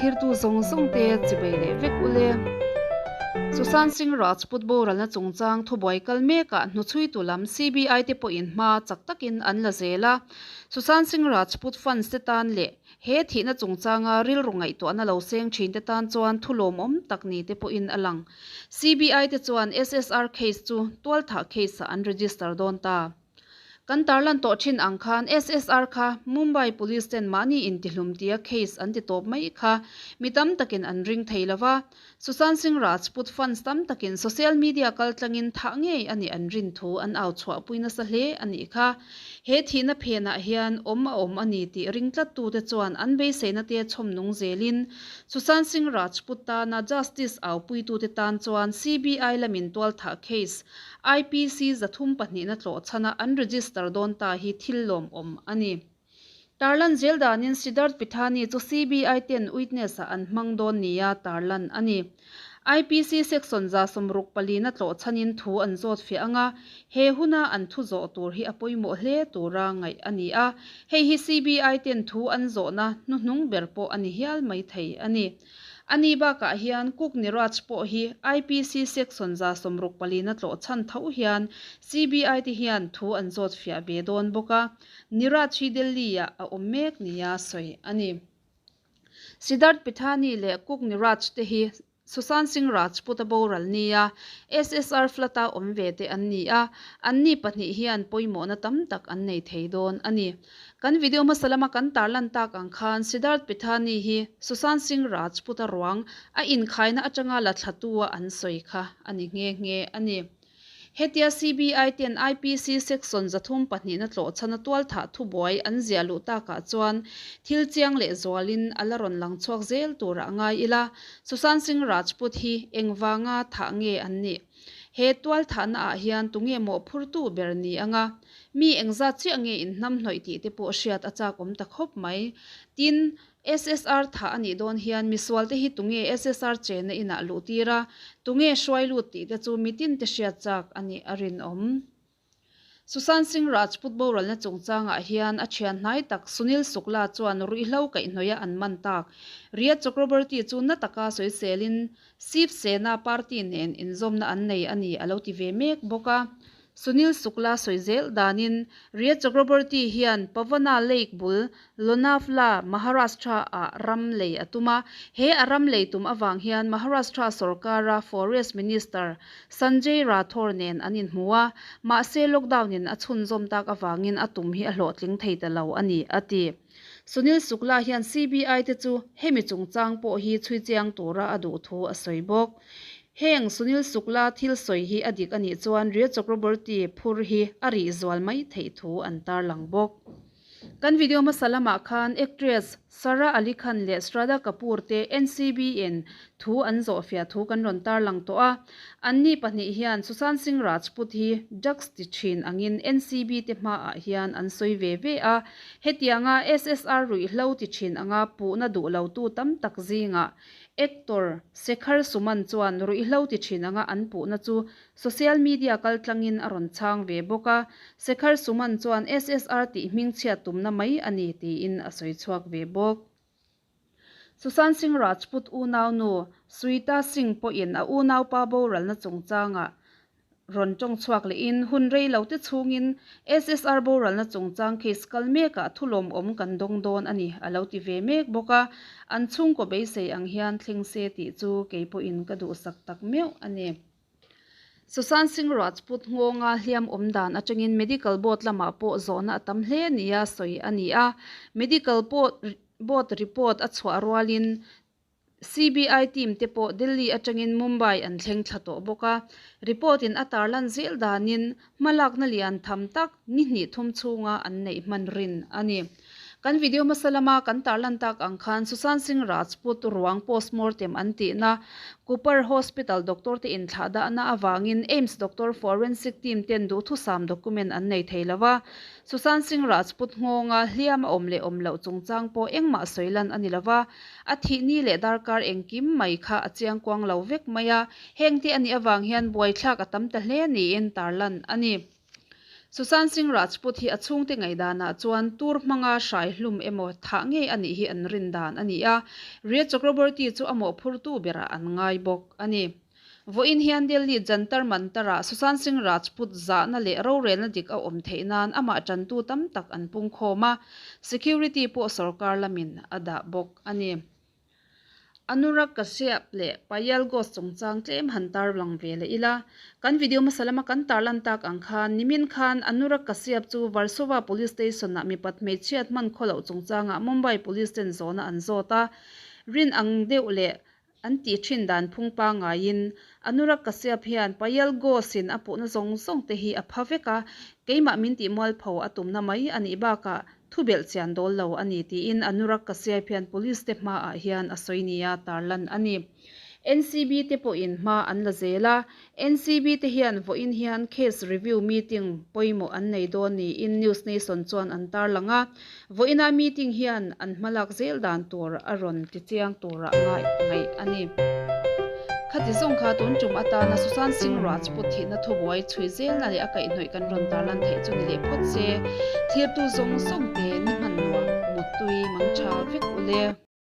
thlirtu zawng zawng te chibei leh vek ule. Sushant Singh Rajput boralna chungchang thubuai kal mekah hnuchhuitu lam CBI te pawhin hma chak takin an la zel a. Sushant Singh Rajput fans te tan leh he thihna chungchanga rilru ngaihtuahna lo seng thin te tan chuan thu lawmawm tak ni te pawhin a lang. CBI te chuan SSR case chu tualthah case ah an register dawn ta. Kan tarlan tawh thin ang khan SSR kha Mumbai Police ten mahni intihlum tia case an ti tawp mai kha mi tam takin an ring thei lo va. Sushant Singh Rajput fans tam takin social media kaltlangin thah ngei a nih an rin thu an au chhuahpui nasa hle a nih kha. He thihna phenah hian awm a awm a ni tih ring tlattute chuan an beiseina te chhawm nung zelin Sushant Singh Rajput tana justice aupuitute tan chuan CBI lamin tualthah case IPC 302 na tlawh chhana an register dawn ta hi thil lawmawm a ni. Tarlan zel danin Siddharth Pithani chu CBI ten witness ah an hmang dawn nia tarlan a ni. IPC section 64 na tlawh chhanin thu an zawt fiah anga he huna an thu zawh tur hi a pawimawh hle tura ngaih a ni a. Hei hi CBI ten thu an zawhna hnuhnung ber pawh a ni hial mai thei a ni. Ani bakah hian Cook Niraj pawh hi IPC section 64 na tlawh chhan tho hian CBI te hian thu an zawt fiah ve dawn bawk a. Niraj hi Delhi ah a awm mek nia sawi a ni. Siddharth Pithani leh Cook Niraj te hi Sushant Singh Rajput a boral nia SSR flat a awm ve te an ni a, anni pahnih hian pawimawhna tam tak an nei thei dawn a ni. Kan video hmasa lama kan tarlan tak ang khan Siddharth Pithani hi Sushant Singh Rajput a ruang a inkhaina atanga la thlatua an sawi kha a ni nghe nghe a ni. Hetia CBI ten IPC section 32 na tlawh chhana tualthah thubuai an ziah luh takah chuan thil chiang leh zualin a la rawn lang chhuak zel turah ngai ila. Sushant Singh Rajput hi engvanga thah nge an nih? He tualthahna ah hian tunge mawhphurtu ber ni anga mi engzat chiah nge inhnam hnawih tih te pawh hriat a chak awm ta khawp mai. Tin, SSR thah a nih dawn hian misual te hi tunge SSR chenna inah luh tir a, tunge hruai lut tih te chu mitin te hriat chak a nih a rinawm. Sushant Singh Rajput boralna chungchangah hian a thian hnai tak Sunil Shukla chuan ruihhlo kaihhnawih a an man tak. Rhea Chakraborty chu na taka sawiselin Shiv Sena party nen inzawmna an nei a ni a lo ti ve mek bawk a. Sunil Shukla sawi zel danin Rhea Chakraborty hian Pavana Lake bul Lonavla, Maharashtra ah ram lei a tum a. He a ram lei tum avang hian Maharashtra sorkara Forest Minister Sanjay Rathore nen an inhmu a, mahse lockdown in a chhunzawm tak avangin a tum hi a hlawhtling thei ta lo a ni, a ti. Sunil Shukla hian CBI te chu hemi chungchang pawh hi chhui chiang tura a duh thu a sawi bawk. Heng Sunil Shukla thil sawi hi a dik a nih chuan Rhea Chakraborty phur hi a rih zual mai theih thu an tarlang bawk. Kan video hmasa lamah khan actress Sara Ali Khan leh Shraddha Kapoor te NCB in thu an zawh fiah thu kan rawn tarlang tawh a. Anni pahnih hian Sushant Singh Rajput hi drugs ti thin angin NCB te hmaah hian an sawi ve ve a. Hetianga SSR ruihhlo ti thin anga puhna duh lotu tam tak zingah Actor Shekhar Suman chuan ruihhlo ti thin anga an puhna chu social media kaltlangin a rawn chhang ve bawk a. Shekhar Suman chuan SSR tih hmingchhiat tumna mai a ni tiin a sawi chhuak ve bawk. Sushant Singh Rajput unau nu Sweta Singh pawhin a unaupa boralna chungchangah rawn tawng chhuak lehin hun rei lo te chhungin SSR boralna chungchang case kal mekah thu lawmawm kan dawng dawn a ni a lo ti ve mek bawk a, an chhungkaw beisei ang hian thleng se tih chu kei pawhin ka duhsak tak meuh a ni. Sushant Singh Rajput ngawnga hliam awm dan atangin medical board lamah pawh zawhna a tam hle nia sawi a ni a, medical board report a chhuah rualin CBI team te pawh Delhi atangin Mumbai an thleng thla tawh bawk a, report in a tarlan zel danin hmalakna lian tham tak ni hnih thum chhunga an neih hman rin a ni. Kan video hmasa lama kan tarlan tak ang khan Sushant Singh Rajput ruang postmortem an tihna Cooper Hospital doctor te inthlah dahna avangin AIIMS doctor forensic team ten duhthusam document an nei thei lo a. Sushant Singh Rajput nghawnga hliam a awm leh awm loh chungchang pawh engmah sawi lan a ni lo va, a thih ni leh darkar engkim mai kha a chiang kuang lo vek mai a, heng te a nih avang hian buaithlak a tam ta hle niin tarlan a ni. Sushant Singh Rajput hi a chhungte ngaihdanah chuan tur hmanga hrai hlum emaw thah ngei a nih hi an rin dan a ni a, Rhea Chakraborty chu a mawhphurtu berah an ngai bawk a ni. Vawiin hian Delhi Jantar Mantar-ah Sushant Singh Rajput zahna leh rorelna dik a awm theih nan amah tantu tam tak an pungkhawm a, security pawh sorkar lamin a dah bawk a ni. Anurag Kashyap leh Payal Ghosh chungchang tlem han tarlang ve leh ila. Kan video hmasa lama kan tarlan tak ang khan nimin khan Anurag Kashyap chu Versova Police Station-ah mipat hmeichhiat hman khaw loh chungchangah Mumbai Police ten zawhna an zawt a, rin ang deuh leh an tih thin dan phung pangaiin Anurag Kashyap hian Payal Ghosh-in a puhna zawng zawng te hi a pha vek a, keimah min tih mualpho a tumna mai a nih bakah Thu belh chian dawl lo a ni tiin Anurag Kashyap hian police te hmaah hian a sawi nia tarlan a ni. NCB te pawhin hma an la zel a, NCB te hian vawiin hian case review meeting pawimawh an nei dawn niin News Nation chuan an tarlang a, vawiina meeting hian an hmalak zel dan tur a rawn ti chiang turah ngaih ngaih a ni. Khati zawng kha tun tum atana Sushant Singh Rajput thihna thubuai chhui zelna leh a kaihhnawih kan rawn tarlan theih chu ni leh phawt se, thirtu zawng zawng te ni hman nuam, muttui, mangtha vek u le.